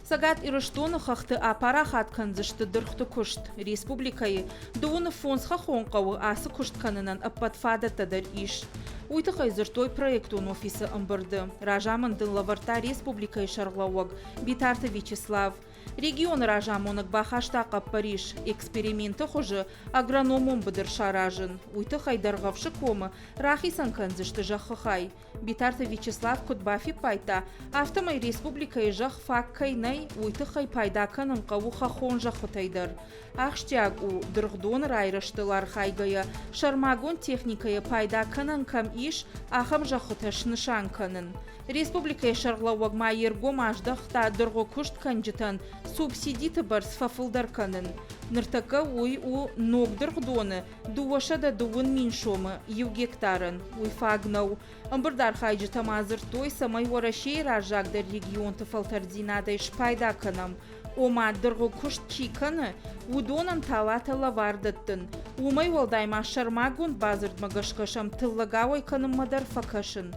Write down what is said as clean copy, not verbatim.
Цӕгат Ирыстоны хӕхты апарахат кӕндзысты дыргъты куыст. Республикӕйы дыууын фондз хӕххон хъӕуы ацы куыст кӕнынӕн ӕппӕт фадӕттӕ дӕр ис. Уый тыххӕй дзырдтой проектон офисы ӕмбырды. Разамынд ын лӕвӕрдта республикӕйы сӕргълӕууӕг Битарты Вячеслав. Регионы разамонӕг бахаста хъӕппӕрис эксперименты хуызы агрономон быдыр саразын. Уый тыххӕй Дӕргъӕвсы комы рахицӕн кӕндзысты зӕххы хай. Битарты Вячеслав куыд бафиппайдта, афтӕмӕй республикӕйы зӕхх фаг кӕй нӕй, уый тыххӕй пайда кӕнын хъӕуы хӕххон зӕххытӕй дӕр. Ахсджиаг у, дыргъдоны райрӕзтыл архайгӕйӕ, сӕрмагонд техникӕйӕ пайда кӕнӕн кӕм ис, ахӕм зӕххытӕ снысан кӕнын. Республикӕйы сӕргълӕууӕг ма йе ргом аздӕхта дыргъы куыст кӕнджытӕн субсидиты бӕрц фӕфылдӕр кӕнын. Ныртӕккӕ уый у ног дыргъдоны 230 000 сомы иу гектарӕн. Уый фаг нӕу. Ӕмбырды архайджытӕ ма дзырдтой, цӕмӕй Уӕрӕсейы раззагдӕр регионты фӕлтӕрддзинадӕй спайда кӕнӕм. Ома, дыргъы куыст чи кӕны, уыдонӕн талатӕ лӕвар дӕттын. Уымӕй уӕлдай ма сӕрмагонд бадзырдмӕ гӕсгӕ сӕм тыллӕг ауӕй кӕнынмӕ дӕр фӕкӕсын.